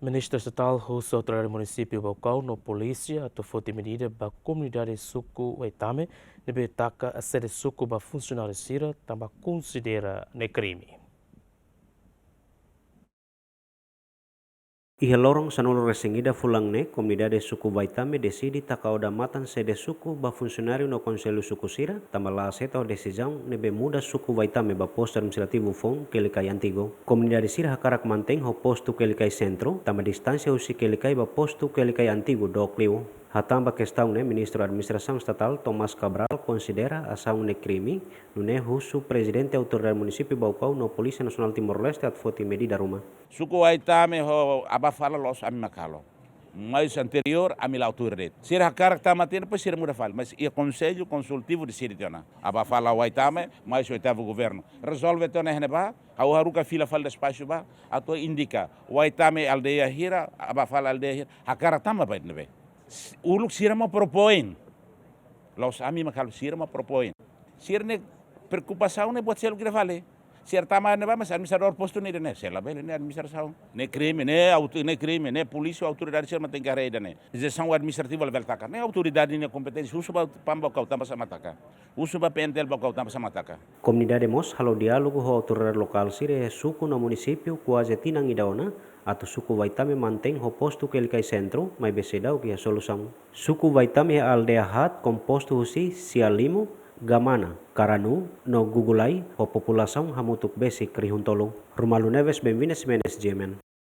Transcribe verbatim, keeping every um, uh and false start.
Ministru Estatál husu Autoridade Munisípiu Baucau no polísia atu foti medida ba komunidade suku Waitame ne'ebé taka sede suku ba funsionáriu sira tanba konsidera ne'e krime. Iha loron sanulu-resin-ida fulan ne'e, komunidade suku Waitame deside taka odamatan sede suku ba funsionáriu no konsellu suku sira, tanba la aseita ho desizaun ne'ebé muda suku Waitame ba postu administrativu foun Quelicai antigu. Komunidade sira hakarak mantein ho postu Quelicai sentru, tanba distánsia husi Quelicai ba postu Quelicai antigu dook liu. Hatán ba kestaun ne'e, Ministru Administrasaun Estatál Tomás Cabral konsidera asaun ne'e krime, nune'e husu Prezidente Autoridade Munisípiu Baucau no Polísia Nasionál Timor-Leste atu foti medida ruma. Suku Waitame ho Abafala la'ós ami mak halo. Mais anteriór ami la autoridade. Sira hakarak tama tiha, depois sira muda fali. Mais iha Konsellu Konsultivu deside tiha ona. Abafala Waitame, mais oitavu governu. Rezolve tiha ona iha ne'ebá, ha'u haruka fila fali despaxu bá, atu indika. Waitame aldeia hira, Abafala aldeia hira. Hakarak tama ba ne'ebé. S-, uluk sira mak propoin. La'ós ami mak halo, sira mak propoin. Sira-nia preokupasaun ne'e buat seluk ida fali. Sira tama ne'ebá, mais administradór postu ne'e ida-ne'e. Se labele ne'e administrasaun. Ne'e krime, ne'e auto-, ne'e krime, ne'e polísia, autoridade sira mak tenke haree ida-ne'e. Jestaun administrativa labele taka. Ne'e autoridade nia kompeténsia, husu ba PAM Baucau tanba sá mak taka. Husu ba PNTL Baucau tanba sá mak taka. Komunidade mós halo diálogu ho autoridade lokál sira iha suku no munisípiu kuaze tinan ida ona, atu suku Waitame mantein ho postu Quelicai sentru, maibé seidauk iha solusaun. Suku Waitame iha aldeia haat kompostu husi Sialimu, Gamana, Karanu, no Gugulai, ho populasaun hamutuk besik rihun tolu. Romualdo Neves, Benvina Ximenes, G M N.